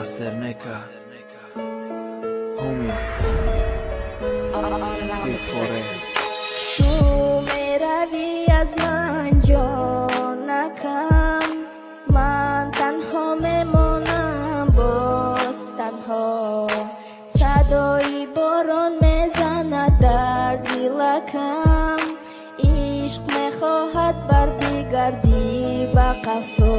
Master Neka, Homie, Fit for it. Ту меравӣ аз ман ҷонакам, ман танҳо мемонам боз танҳо. Садои борон мезанад дар дилакам, ишқ мехоҳад барбигардӣ ба қафо.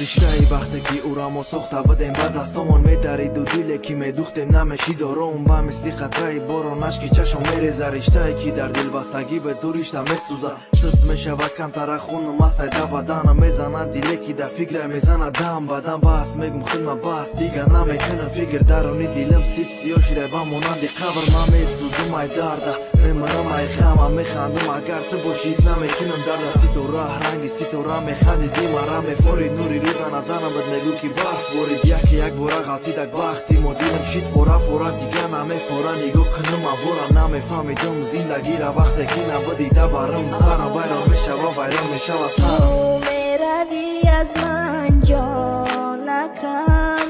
Риштаи бахте ки ӯра мо сохта будем, ба дастомон медариду диле ки медухтем намешид ором, ба мисли қатраи борон ашки чашм мереза. Риштае ки дар дилбастагӣ бе ту ришта месӯза, сис мешава камтара хунум асай да баданам мезанад, диле ки да фикра мезанад дам бадан. Бас мегум хидма бас, дига намекунам фикр, даруни дилам сип сиё шида ба монанди қабр. Ман месӯзум ай дарда, мемирам ай ғама, механдум агар ту бошӣ, ҳис намекунам дарда. Ситора ранги ситора механди, димара мефори нури рӯда назарам бад, мегӯ ки барф борид. Яке як бора ғалтидак бахти мо, дилам шид пора пора, дига намефора. Нигоҳ кунам авора, намефаҳмидум зиндагира вақте ки набудӣ да барам. Сарам вайрон мешава, вайрон мешава сарам. Ту меравӣ аз ман ҷонакам,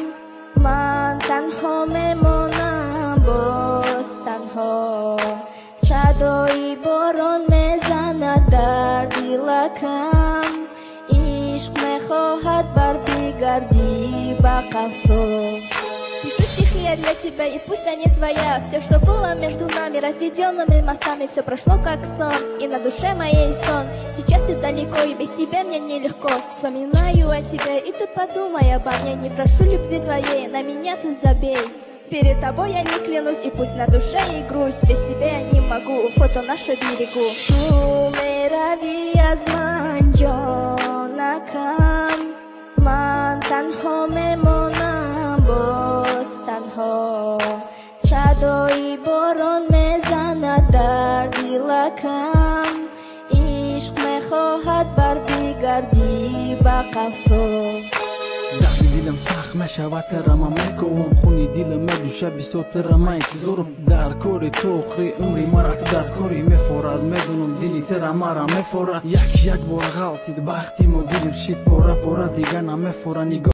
ман танҳо мемонам боз танҳо. Садои борон мезанад дар дилакам, ишқ мехоҳад барбигардӣ ба қафо. Пишу стихи я для тебя, и пусть они твоя. Все, что было между нами, разведенными мостами, все прошло как сон, и на душе моей стон. Сейчас ты далеко, и без тебя мне нелегко. Вспоминаю о тебе, и ты подумай обо мне. Не прошу любви твоей, на меня ты забей. Перед тобой я не клянусь, и пусть на душе и грусть. Без тебя я не могу, фото наше берегу. Ту меравӣ аз ман ҷонакам, ман танҳо мемонам боз танҳо. Садои борон мезанад дар дилакам, ишқ мехоҳад барбигардӣ ба қафо. Дарди дилам сахт мешавад, тарама мековам, хуни дилам медӯша бисёр, тарама интизорам. Дар кори ту охири умри мара ту дар кори мефорад, медонам дили тара мара мефорад. Як як бора ғалтид бахти мо, дилим шид пора пора, дига намефора. Нигоҳ